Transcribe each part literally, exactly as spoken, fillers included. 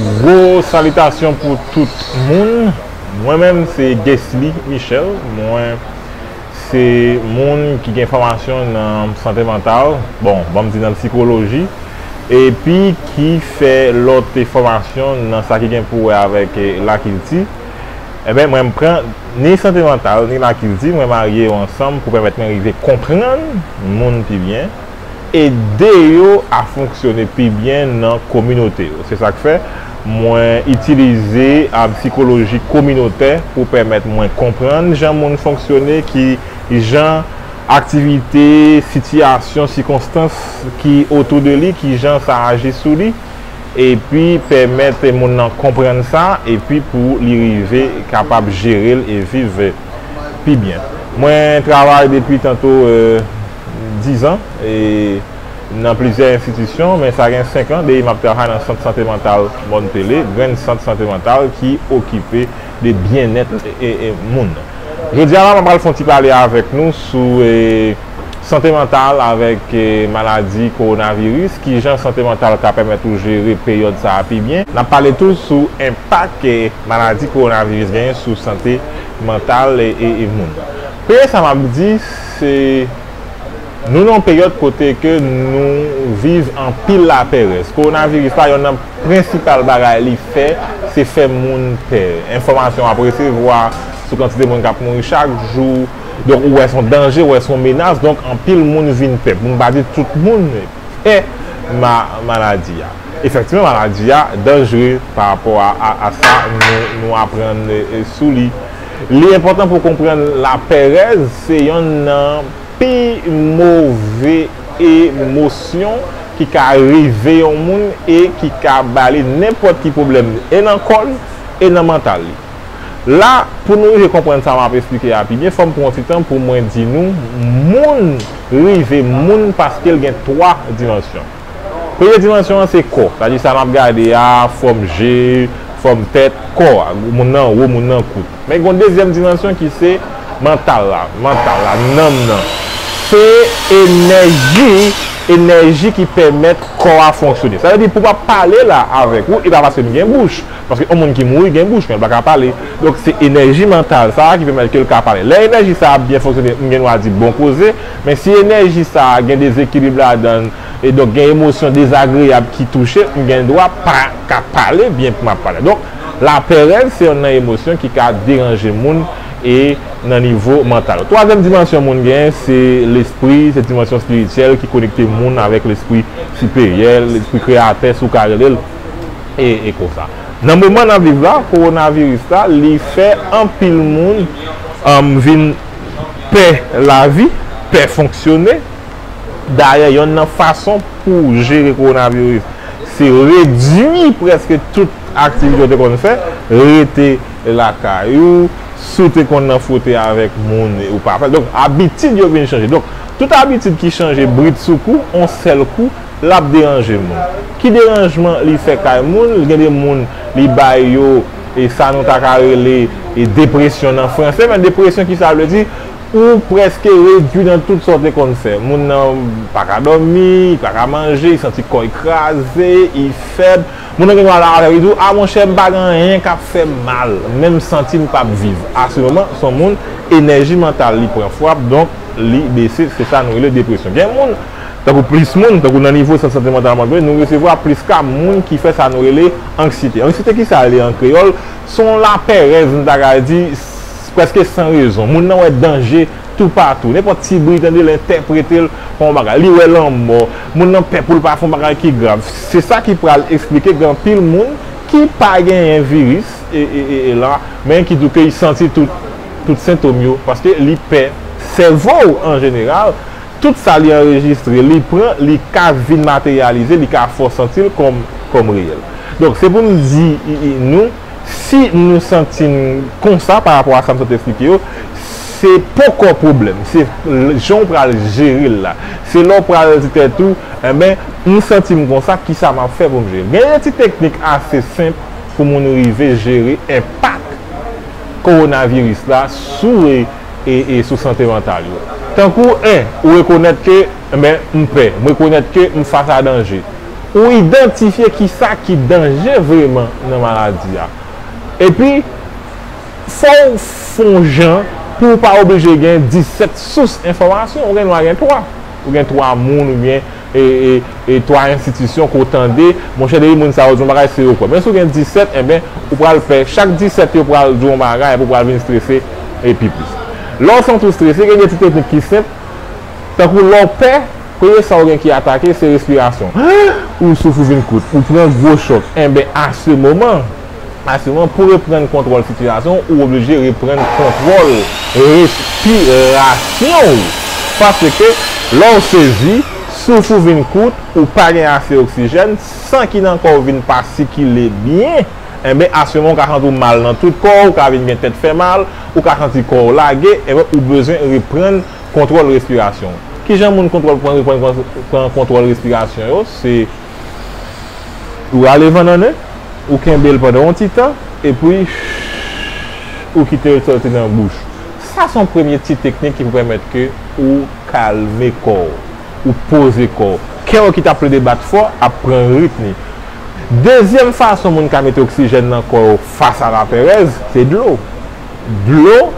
Gwo salitasyon pou tout moun. Mwen menm se Guesly Michel. Mwen se moun ki gen fòmasyon nan sante mantal. Bon, ban m di nan sikoloji. Epi ki fè lòt fòmasyon nan sa ki gen pou wè avèk, eh, lakilti. Enben, mwen m pran ni sante mantal, ni lakilti, mwen marye yo ansanm pou pèmèt mwen rive konprann moun pi byen, ede yo a fonksyone pi byen nan kominote yo. Se sa k fè mwen itilize, a, sikoloji kominotè pou pèmèt mwen konprann jan moun fonksyone, ki jan aktivite, sitiyasyon, sikonstans ki otou de li, ki jan sa aji sou li, epi pèmèt moun nan konprann sa, epi pou li rive kapab jere l e viv pi byen. Mwen travay depi tanto, eh, diz an, e nan plizyè enstitisyon, men sa gen senk an depi m ap travay nan Sant Sante Mantal Mòn Pele, grenn sant sante mantal ki okipe de byennèt e, e, e moun. Jodi a la, mwen pral fè yon ti pale avèk nou sou, eh, sante mantal avèk, eh, maladi kowonaviris, kijan sante mantal ka pèmèt ou jere peryòd sa a pi byen. N ap pale tou sou enpak, eh, maladi kowonaviris genyen sou sante mantal e, e, e moun. Premye sa m ap di, se nou nan yon peryòd kote ke nou viv anpil lapèrèz. Kowonaviris la, yonn nan prensipal bagay li fè, se fè moun pè. Enfòmasyon w ap resevwa sou kantite moun k ap mouri chak jou, donk ou wè se yon danje, ou wè se yon menas, donk anpil moun vin pè. Pou m pa di tout moun pè ma-, maladi a. Efektivman, maladi a danjere pa rapò a, a, a sa nou, nou aprann, e, e, sou li. Li enpòtan pou w konprann lapèrèz se yonn nan pi move emosyon ki ka rive yon moun e ki ka ba li nenpòt ki pwoblèm, e nan kò l, e nan mantal li. La, pou nou rive konprann sa m ap esplike a pi byen, fò m pran yon ti tan pou mwen di nou, moun rive moun paske l gen twa dimansyon. Premye dimansyon an se kò, sa di sa n ap gade a, fòm je, fòm tèt, kò a, moun nan wo, moun nan kout. Men gen yon dezyèm dimansyon ki se mantal la, mantal la, nanm nan. Se enèji, enèji ki pèmèt kò a fonksyone. Sa vle di pou m ap pale la avèk ou, e pa paske m gen bouch. Paske yon moun ki mouri gen bouch, men l pa ka pale. Donk, se enèji mantal sa a ki pèmèt ke l ka pale. Lè enèji sa a ap byen fonksyone, m gen dwa di bon koze, men si enèji sa a gen dezekilib ladan l, e donk gen emosyon dezagreyab ki touche, m gen dwa pa ka pale byen pou m ap pale. Donk, lapèrèz se yonn nan emosyon ki ka deranje moun e nan nivo mantal. Twazyèm dimansyon moun gen, se lespri, se dimansyon espirityèl ki konekte moun avèk lespri siperyè, lespri kreyatè, si w ka rele l e, e konsa. Nan moman n ap viv la, kowonaviris la, li fè anpil moun, um, vin pè lavi, pè fonksyone. Dayè, yonn nan fason pou w jere kowonaviris, se redui prèske tout aktivite w te konn fè, rete lakay ou, si w te konn nan fwote avèk moun ou pa fè. Donk, abitid yo vin chanje. Donk, tout abitid ki chanje britsoukou, on sèl kou, l ap deranje moun. Ki deranjman li fè kay moun? Gen de moun, li bay yo, e sa nou ta ka rele, e depresyon nan franse, men depresyon ki sa vle di? Ou prèske redui nan tout sa w te konn fè. Moun nan pa ka dòmi, li pa ka manje, li santi kò l kraze, li fèb. Moun nan gen dwa la avè w, li di w, "A monchè, m pa gen anyen k ap fè m mal, men m santi m p ap viv." A se moman, se yon moun, enèji mantal li pran frap, donk li bese, se sa nou rele depresyon. Gen moun, tankou plis moun, tankou nan nivo sant sante mantal mwen, nou resevwa plis ka moun ki fè sa nou rele anksyete. Anksyete, ki sa l ye an kreyòl? Se yon lapèrèz, m ta ka di, s-, prèske san rezon. Moun nan wè danje toupatou. Nenpòt ti bri, tande l, entèprete l kòm yon bagay. Li wè lanmò. Moun nan pè pou l pa fè yon bagay ki grav. Se sa ki pral eksplike gen anpil moun ki pa genyen viris e, e, e, e la, men ki di w ke l santi tout, tout sentòm yo, paske li pè. Sèvo w, an jeneral, tout sa li anrejistre, li pran, li ka vin materyalize, li ka fè w santi l kòm, kòm reyèl. Donk, se pou m di i, i, nou, si nou santi n konsa pa rapò a sa m sot eksplike yo, se poko pwoblèm, se l-, jan w pral jere l la. Se lè w pral di tèt ou, enben, m santi m konsa, kisa m ap fè pou m jere l? Gen de ti teknik ase senp pou moun rive jere enpak kowonaviris la sou, e, e, e sou sante mantal yo. Tankou, en, ou rekonèt ke, enben, m pè, m rekonèt ke m fas a danje. Ou idantifye kisa ki danje vreman nan maladi a. Epi, fò w fè yon jan pou w pa oblije gen disèt sous enfòmasyon. Ou gen dwa gen twa. Ou gen twa moun oubyen e, e, e twa enstitisyon ke w tande. Monchè, depi moun sa yo di yon bagay, se yo kwè. Men si w gen disèt, enben, ou pral pè. Chak disèt yo pral di yon bagay, epi w pral vin strese e pi plis. Lè w santi w strese, gen de ti teknik ki senp. Tankou lè w pè, premye sa w gen ki atake, se respirasyon. Ou souf ou vin kout, ou pran gwo chòk. Enben, a se moman, a se moman, pou reprann kontwòl sitiyasyon, ou oblije reprann kontwòl respirasyon w. Paske, lè w sezi, souf ou vin kout, ou pa gen ase oksijèn, san ki nan kò w vin pa sikile byen, enben, a se moman, ou ka santi w mal nan tout kò w, ou ka vin gen tèt fè mal, ou ka santi kò w lage, enben, ou bezwen reprann kontwòl respirasyon. Kijan moun kontwòl pran, pran, pran, pran kontwòl respirasyon yo? Se ou rale van nan nen, ou kenbe l pandan yon ti tan, epi ou kite l soti nan bouch. Sa se yon premye ti teknik ki pou pèmèt ke ou kalme kò w, ou poze kò w. Kè w ki t ap plede bat fò ap pran ritm li. Dezyèm fason moun ka mete oksijèn nan kò yo fas a laperèz, se dlo. Dlo,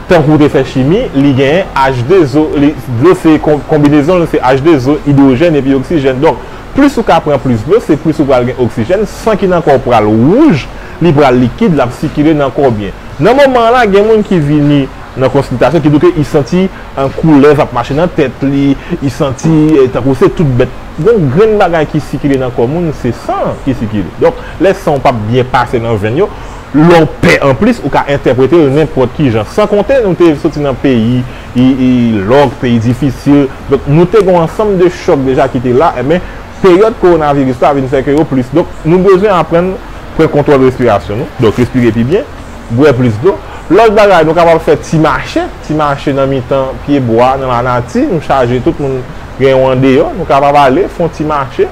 tankou w te fè chimi, li genyen H de O. Li, dlo se kon-, konbinezon l se H de O, idwojèn epi oksijèn. Donk, plis ou ka pran plis dlo, se plis ou pral gen oksijèn. San ki nan kò w pral wouj, li pral likid, l ap sikile nan kò w byen. Nan moman an la, gen moun ki vini nan konsiltasyon ki di w ke li santi an koulèv ap mache nan tèt li, li santi, eh, tankou se tout bèt. Gon grenn bagay ki sikile nan kò moun, se san ki sikile. Donk, lè san w p ap byen pase nan venn yo, lè w pè anplis, ou ka entèprete l nenpòt ki jan. San konte, nou te soti nan peyi, i, i, lòk, peyi difisil. Donk, nou te gen yon ansanm de chòk deja ki te la, enben, peryòd kowonaviris la vin fè ke yo plis. Donk, nou bezwen aprann pran kontwòl respirasyon nou. Donk, respire pi byen, bwè plis dlo. Lòt bagay, nou kapab fè ti mache, ti mache nan mitan pye bwa, nan lanati, nou chaje tout moun gen yon andeyò, nou kapab ale, fè yon ti mache.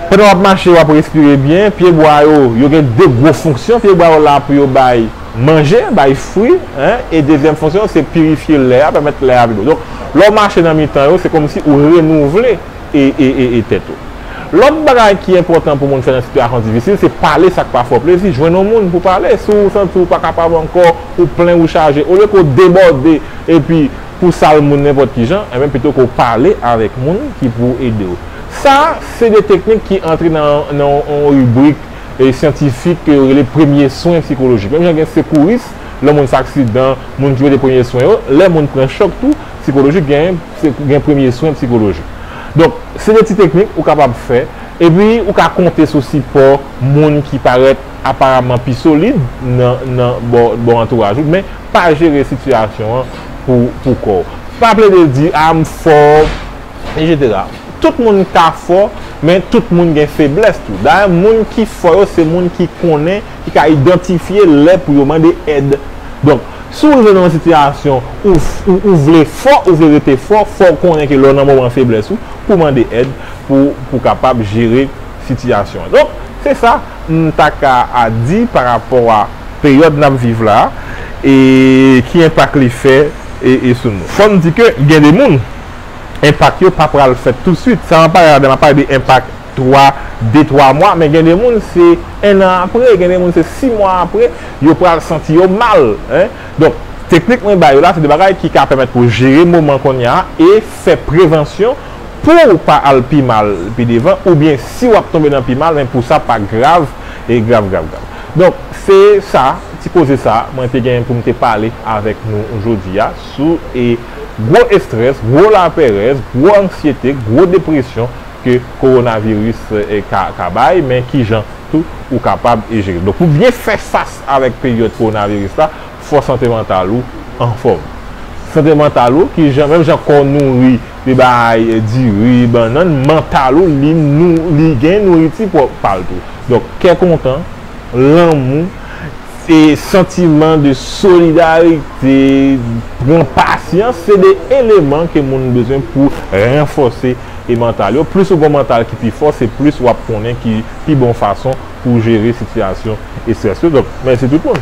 Pandan w ap mache, w ap respire byen, pye bwa yo, yo gen de gwo fonksyon, pye bwa yo la pou yo bay manje, bay fwi, en, e dezyèm fonksyon, se pirifye lè a, pèmèt lè a vin bon. Donk, lè w mache nan mitan yo, se kòmsi ou renouvle e, e, e, e tèt ou. Lòt bagay ki enpòtan pou moun fè nan sitiyasyon difisil, se pale sa k pa fè w plezi. Jwenn yon moun pou pale. Si w santi w pa kapab ankò, ou plen, ou chaje, olye ke w debòde, epi pou sal moun nenpòt ki jan, enben, pito ke w pale avèk moun ki pou ede w. Sa, se de teknik ki antre nan, nan yon ribrik, e, syantifik ke yo rele premye swen sikolojik. Menm jan gen sekouris, lè moun fè aksidan, moun ki mete premye swen yo, lè moun pran chòk tou, sikolojik, gen, se, gen premye swen sikolojik. Donk, se de ti teknik ou kapab fè, epi ou ka konte sou sipò moun ki parèt aparamman pi solid nan, nan bò, bò antouraj ou, men pa jere sitiyasyon an pou, pou kò w. Pa plede di, "A, m fò," etsetera. Tout moun ka fò, men tout moun gen feblès tou. Dayè, moun ki fò yo, se moun ki konnen, ki ka idantifye lè pou yo mande èd. Donk, si w rive nan yon sitiyasyon ou, ou, ou vle fò, ou vle rete fò, fò w konnen ke lè w nan moman feblès ou, pou mande èd, pou, pou kapab jere sitiyasyon an. Donk, se sa m ta ka a di pa rapò a peryòd n ap viv la, e ki enpak li fè e, e sou nou. Fò n di ke gen de moun, enpak yo pa pral fèt tousuit. Sa m ap pale la, m ap pale de enpak twa, de twa mwa, men gen de moun se en an apre, gen de moun se sis mwa apre, yo pral santi yo mal, en. Donk, teknik mwen ba yo la, se de bagay ki ka pèmèt pou w jere moman kounye a e fè prevansyon pou w pa al pi mal pi devan, oubyen si w ap tonbe nan pi mal, men pou sa pa grav, e grav, grav, grav. Donk, se sa, ti koze sa, mwen te gen pou m te pale avèk nou jodi a sou, e, gwo estrès, gwo lapèrèz, gwo anksyete, gwo depresyon ke kowonaviris, e, ka, ka bay, men kijan tou ou kapab, e, jere. Donk, pou byen fè fas avèk peryòd kowonaviris la, fò sante mantal ou anfòm. Sante mantal ou, ki jan, menm jan kò w nouri de bay, e, diri, bannann, mantal ou, li nou, li gen nouriti pwòp pa l tou. Donk, kè kontan, lanmou, e santiman de solidarite, pran pasyans, se de eleman ke moun bezwen pou ranfòse e mantal yo. Plis ou gon mantal ki pi fò, se plis w ap konnen ki pi bon fason pou w jere sitiyasyon estrès yo. Donk, mèsi tout moun.